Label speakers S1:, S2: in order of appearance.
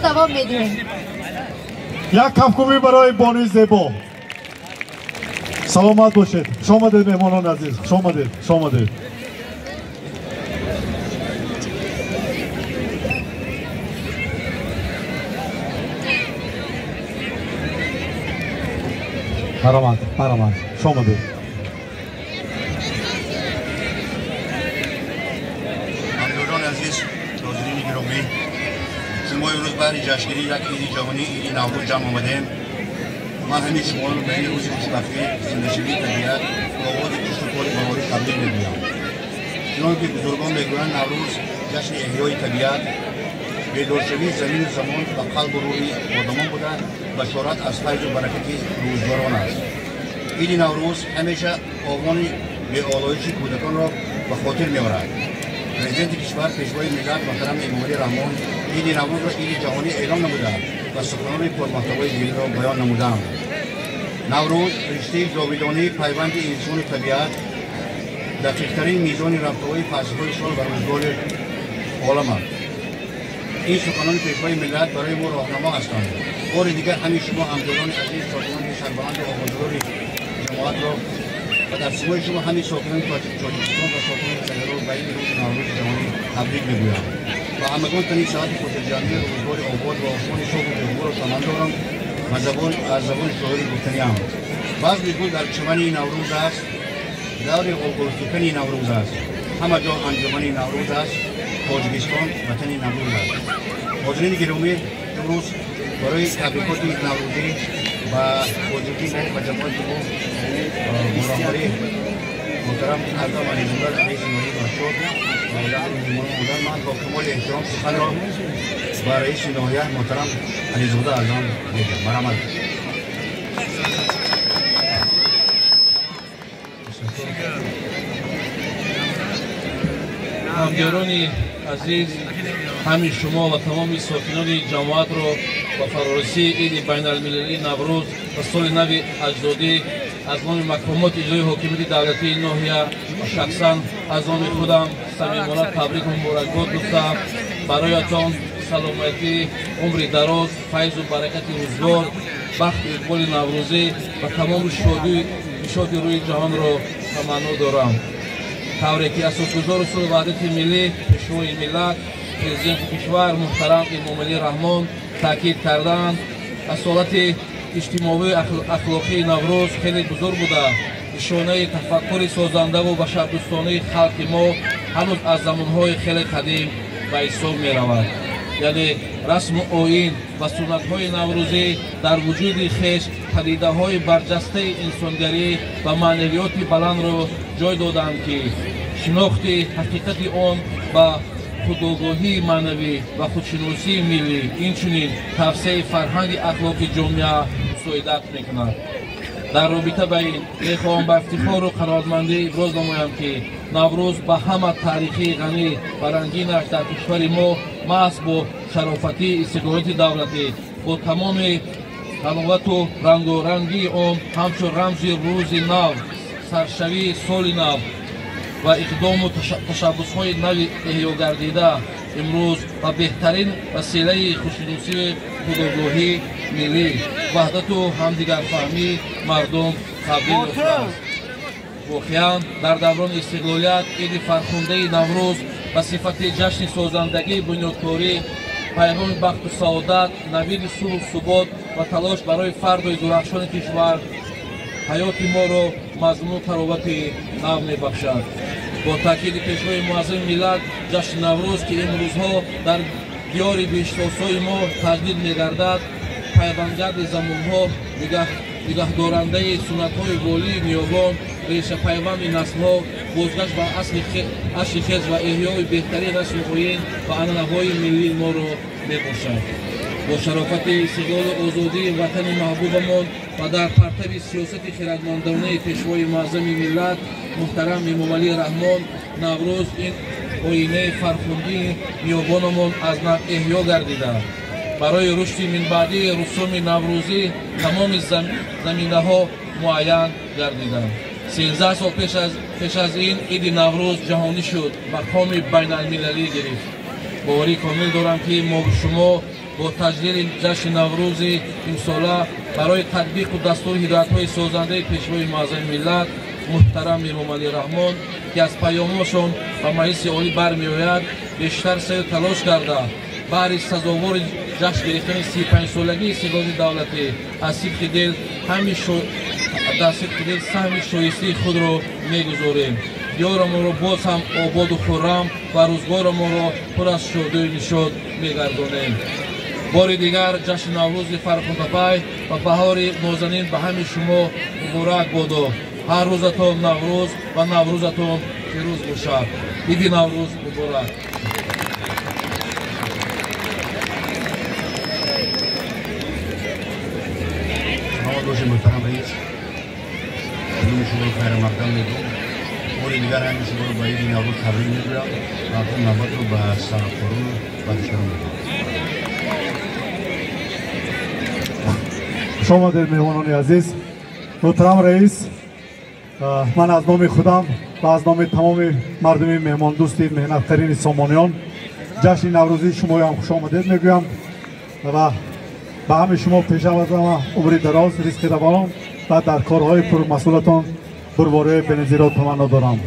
S1: Давом медиҳем.
S2: Як кафкӯбӣ барои бонуи зебо. Саломат бошед. Хуш омадед, меҳмонони азиз. Хуш омадед, хуш омадед. Марҳамат, марҳамат, хуш омадед.
S3: Ҳамдиёрони азиз, ҳозирини гиромӣ, чун мо имрӯз баҳри ҷашнгирии як иди ҷаҳонӣ, иди Наврӯз ҷамъ омадем, ман ҳамин шуморо ба ин рӯзи хушбахтӣ, зиндашавии табиат ва оғози кишту кори баҳорӣ табрик мегӯям. Чунон ки бузургон мегӯянд, Наврӯз ҷашни эҳёи табиат, бедоршавии замину замон ва қалбу рӯҳи одамон буда, башорат аз файзу баракати рӯзгорон аст. Иди Наврӯз ҳамеша овони беолоиши кӯдаконро ба хотир меорад. Президенти кишвар, Пешвои миллат муҳтарам Эмомалӣ Раҳмон иди Наврӯзро иди ҷаҳонӣ эълон намуда ва суханони пурмуҳтавои зеринро баён намуданд. Наврӯз риштаи ҷовидонии пайванди инсону табиат, дақиқтарин мизони рафтуҳои фаслҳои сол ва рӯзгори олам аст. Ин суханони Пешвои миллат барои мо роҳнамо ҳастанд. Бори дигар ҳамин шумо, ҳамдиёрони азиз, сокинони сарбаланду ободгори ҷамоатро ва дар симои шумо ҳамин сокинони Тоҷикистон ва сокинони Сагаро ба ин рӯзи Наврӯзи ҷаҳонӣ табрик мегӯям ва ҳамагон тани саҳати хотирҷамъӣ, рӯзгори обод ва осмони софу беғуборро таманно дорам ва аз забони шоири гуфтаниам: базми гул дар чамани Наврӯз аст, даври ғулғулфикани Наврӯз аст, ҳама ҷо анҷумани Наврӯз аст, Тоҷикистон ватани Наврӯз аст. Ҳозирини гиромӣ, имрӯз барои табрикоти наврӯзӣ ба тоҷикӣ мо, ба ҷамоати мо бо роҳбарии муҳтарам Аъзам Ализода, раиси ноҳияи Варшод, омодан, ман бо камоли эҳтиром суханро ба раиси ноҳия муҳтарам Ализода Аъзам медиҳам. Марҳамат.
S4: Ҳамдиёрони азиз, ҳамин шумо ва тамоми сокинони ҷамоатро ба фарорасии иди байналмилалии Наврӯз ва соли нави аҷдодӣ аз номи мақомоти иҷроии ҳокимияти давлатии ноҳия ва шахсан аз номи худам самимона табрику муборакбод гуфта, бароятон саломатӣ, умри дароз, файзу баракати рӯзгор, бахту иқболи наврӯзӣ ва тамоми шодию нишоти рӯи ҷаҳонро таманно дорам. Тавре ки асосгузори сулҳу ваҳдати миллӣ, Пешвои миллат, Президенти кишвар муҳтарам Эмомалӣ Раҳмон таъкид карданд, асолати иҷтимоию ахлоқии Наврӯз хеле бузург буда, нишонаи тафаккури созандаву башардӯстонаи халқи мо ҳанӯз аз замонҳои хеле қадим ба ҳисоб меравад. Яъне расму оин ва суннатҳои наврӯзӣ дар вуҷуди хеш падидаҳои барҷастаи инсонгарӣ ва маънавиёти баландро ҷой доданд, ки шинохти ҳақиқати он ба худогоҳии маънавӣ ва худшиносии миллӣ, инчунин тавсеаи фарҳанги ахлоқи ҷомеа мусоидат мекунад. Дар робита ба ин мехоҳам ба ифтихору қаноатмандӣ иброз намоям, ки Наврӯз ба ҳама таърихии ғанӣ ва рангинаш дар кишвари мо маҳз бо шарофатии истиқлолияти давлатӣ, бо тамоми ҳаловату рангорангии он, ҳамчун рамзи рӯзи нав, саршавии соли нав ва иқдому ташаббусҳои нави эҳёгардида, имрӯз ба беҳтарин василаи худшиносии худогоҳии миллӣ, ваҳдату ҳамдигарфаҳмии мардум табдил ёфтааст. Воқеан, дар даврони истиқлолият иди фархундаи Наврӯз ба сифати ҷашни созандагии бунёдкорӣ, пайғоми бахту саодат, навиди сулҳу субот ва талош барои фардои дурахшони кишвар ҳаёти моро мазмуну таровати нав мебахшад. Бо таъкиди Пешвои муаззами миллат, ҷашни Наврӯз, ки имрӯзҳо дар диёри беҳиштосои мо таҷдид мегардад, пайвандарди замонҳо, нигаҳдорандаи суннатҳои волии ниёгон, решапайванди наслҳо, бозгашт ба асли хеш ва эҳёи беҳтарин расму оин ва анъанаҳои миллии моро мебошад. Бо шарофати истиқлолу озодии ватани маҳбубамон ва дар партави сиёсати хирадмандонаи Пешвои муаззами миллат муҳтарам Эмомалӣ Раҳмон, Наврӯз, ин оинаи фархундии ниёгонамон, аз нав эҳё гардида, барои рушди минбаъдии русуми наврӯзӣ тамоми заминаҳо муайян гардиданд. 13 сол пеш аз ин иди Наврӯз ҷаҳонӣ шуд, мақоми байналмилалӣ гирифт. Боварӣ комил дорам, ки мо шумо Бо таҷлили ҷашни Наврӯзи имсола барои татбиқу дастури ҳидоятҳои созандаи Пешвои Муаззами миллат муҳтарам Эмомалӣ Раҳмон, ки аз паёмошон ба Маҷлиси Олӣ бармеояд, бештар саъю талош карда, баҳри сазовори ҷашн гирифтани 35-солагии истиқлоли давлатӣ аз сидқи дил дар сидқи дил саҳми шоистаи худро мегузорем. Диёрамонро боз ҳам ободу хуррам ва рӯзгорамонро пур аз шодию нишод мегардонем. Бори дигар ҷашни Наврӯзи фархундапай ва баҳори нозанин ба ҳами шумо муборак бодо. Ҳар рӯзатон Наврӯз ва Наврӯзатон фирӯз бошад. Иди Наврӯз муборак.
S3: Саломат бошед, муҳтарам раис. Номи шуморо хайрмақдам мегӯям. Бори дигар ҳами шуморо ба иди Наврӯз табрик мегӯям ва навбатро ба санъаткорону варзишгарон медиҳам.
S2: Хуш омадед, меҳмонони азиз. Муҳтарам раис, ман аз номи худам ва аз номи тамоми мардуми меҳмондӯсти меҳнаттарини сомониён ҷашни наврӯзии шумоям хуш омадед мегӯям ва ба ҳами шумо пешавазама умри дароз, ризқи равон ва дар корҳои пурмасъулатон бурвориҳои беназирро таманно дорам.